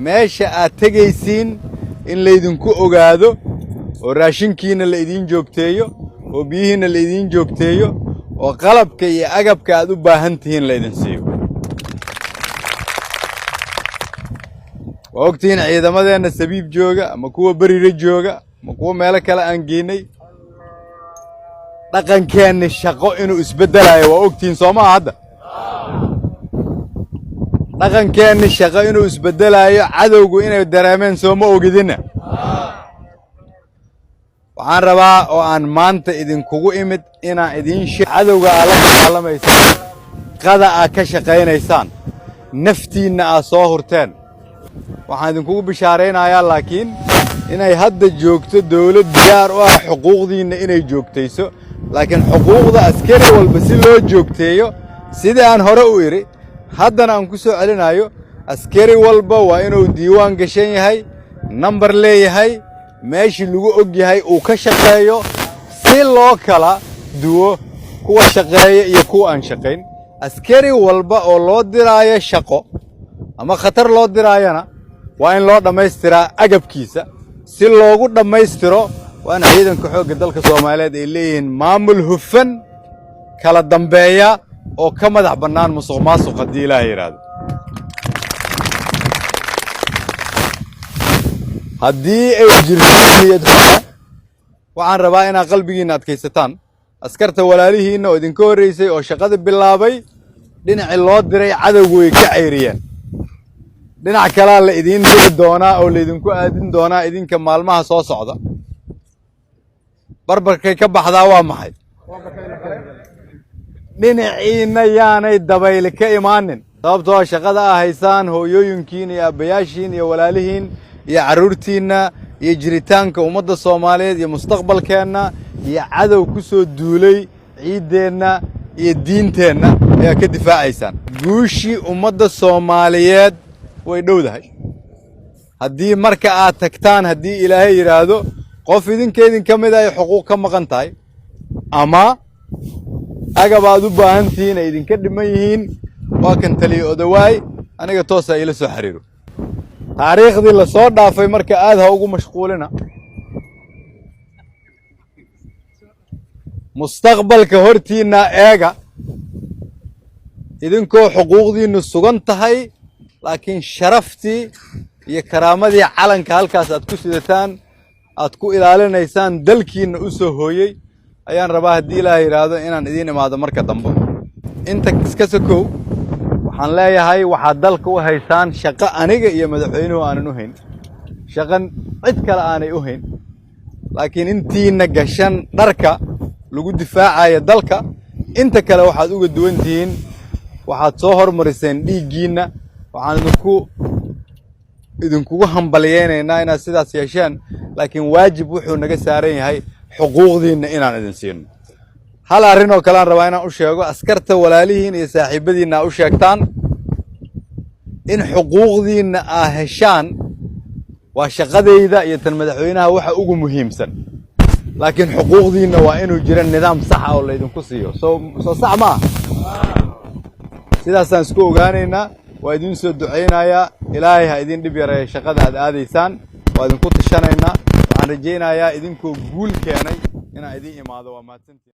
Meesha aad tegaysiin in laydinku ogaado oo raashinkiinna la idiin joogteeyo oo biyihiinna la idiin joogteeyo oo qalabka iyo agabka aad u baahan tihiin laydin siiyo. Waa ogtihiin ciidamadeenna Sabiib jooga ama kuwa Berire jooga ama kuwa meelo kale aan geynay, dhaqankeenni shaqo inuu isbeddelayo waa ogtihiin, soo maa? Hadda dhaqankeenni shaqo inuu isbeddelayo, cadowgu inay dareemeen, sooma ogidinna? Waxaan rabaa oo aan maanta idinkugu imid inaan idiin sheeg cadowga aad la dagaalamaysaan, qada aad ka shaqaynaysaan, naftiinna aad soo hurteen. Waxaan idinkugu bishaaraynayaa laakiin inay hadda joogto dawlad diyaar u ah xuquuqdiinna inay joogtayso. Laakiin xuquuqda askari walba si loo joogteeyo, sidii aan hore u idhi haddana aan ku soo celinayo, askari walba waa inuu diiwaan gashan yahay, nambar leeyahay, meeshii lagu og yahay uu ka shaqeeyo, si loo kala duwo kuwa shaqeeya iyo kuwa aan shaqayn. Askari walba oo loo diraayo shaqo ama khatar loo diraayana waa in loo dhammaystiraa agabkiisa. Si loogu dhammaystiro, waa in ciidanka xoogga dalka Soomaaliyeed ay leeyihiin maamul hufan, kala dambeeya oo ka madax bannaan musuq maasuq, haddii Ilaahay yidhaahdo. Haddii ay jirto niyad xumo, waxaan rabaa inaad qalbigiinna adkaysataan. Askarta walaalihiinna oo idinka horraysay oo shaqada bilaabay, dhinacii loo diray cadowgu way ka cayriyeen. Dhinac kalea la idiin diri doonaa oo laydinku aadin doonaa idinka maalmaha soo socda. Barbarkay ka baxdaa waa maxay? Dhinaciinna yaanay dabayli ka imaanin, sababtoo shaqada aa haysaan hooyooyinkiin iyo aabbayaashiin iyo walaalihiin iyo carruurtiinna iyo jiritaanka ummadda Soomaaliyeed iyo mustaqbalkeenna iyo cadow ku soo duulay ciiddeenna iyo diinteenna ayaa ka difaacaysaan. Guushii ummadda Soomaaliyeed way dhowdahay. Haddii marka aad tagtaan, haddii Ilaahay yidhaahdo, qof idinka idin ka mid ay xuquuq ka maqan tahay ama agab aad u baahan tihiin ay idinka dhiman yihiin, waa kan taliya Odawaay, aniga toosaa iila soo xiriiro. Taariikhdii la soo dhaafay marka aad ha ugu mashquulina. Mustaqbalka hortiinna eega, idinkoo xuquuqdiinnu sugan tahay, laakiin sharaftii iyo karaamadii calanka halkaas aad ku sidataan, aad ku ilaalinaysaan dalkiinna u soo hooyey, ayaan rabaa haddii Ilaah yidhaahdo inaan idiin imaado marka dambe. Inta iska sokow, waxaan leeyahay waxaad dalka u haysaan shaqo aniga iyo madaxweynuhu aanan u hayn, shaqan cid kale aanay u hayn. Laakiin intiina gashan dharka lagu difaacayo dalka, inta kale waxaad uga duwan tihiin waxaad soo hormariseen dhiiggiinna. Waxaan idinkugu hambalyeynaynaa inaad sidaas yeesheen, laakiin waajib wuxuu naga saaran yahay xuquuqdiinna inaan idin siino. Hal arrin oo kale aan rabaa inaan u sheego askarta walaalihiin iyo saaxiibadiinna aa u sheegtaan: in xuquuqdiinna aa heshaan waa shaqadayda iyo tan madaxweynaha waxa ugu muhiimsan, laakiin xuquuqdiinna waa inuu jiro nidaam sax ah oo laydinku siiyo. Soo sax ma ah? Sidaasaan isku ogaanaynaa. Waa idiin soo ducaynayaa. Ilaahay ha idin dhib yareeya shaqada aad aadaysaan. Waa idinku tashanaynaa. Waxaan rajaynayaa idinkoo guul keenay inaan idiin imaado. Waa mahadsantiin.